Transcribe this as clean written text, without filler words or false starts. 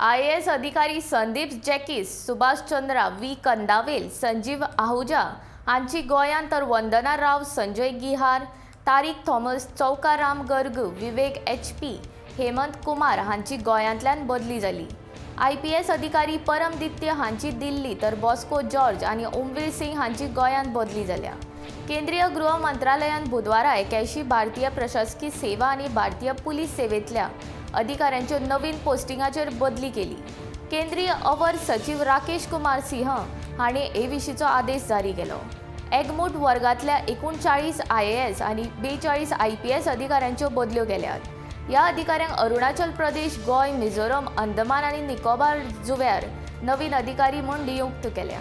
IAS अधिकारी Sandeep Jacques, Subhash Chandra, V कंदावेल, Sanjeev Ahuja हांची गोंयांत तर वंदना राव, संजय गिहार, तारीक थॉमस, चौकाराम गर्ग, विवेक एच.पी, हेमंत कुमार हांची गोंयांतल्यान बदली जाली. आयपीएस अधिकारी परमदित्य हांची दिल्ली तर बॉस्को जॉर्ज आनी ओमवीर सिंग हांची गोंयांत बदली जाल्या. केंद्रीय गृह मंत्रालयान बुधवारा 81 भारतीय प्रशासकी सेवा आनी भारतीय पुलीस सेवेंतल्या अधिकाऱ्यांच्यो नवीन पोस्टिंगाचेर बदली केली. केंद्रीय our सचीव राकेश कुमार सिंह हांणी हे विशींचो आदेश जारी केलो. एगमूट वर्गांतल्या 39 आयएएस आनी 42 आयपीएस अधिकाऱ्यांच्यो बदल्यो केल्यात. ह्या अधिकाऱ्यांक अरुणाचल प्रदेश, गोंय, मिझोरम, अंदमान आनी निकोबार जुंव्यार नवीन अधिकारी म्हूण नियुक्त केल्या.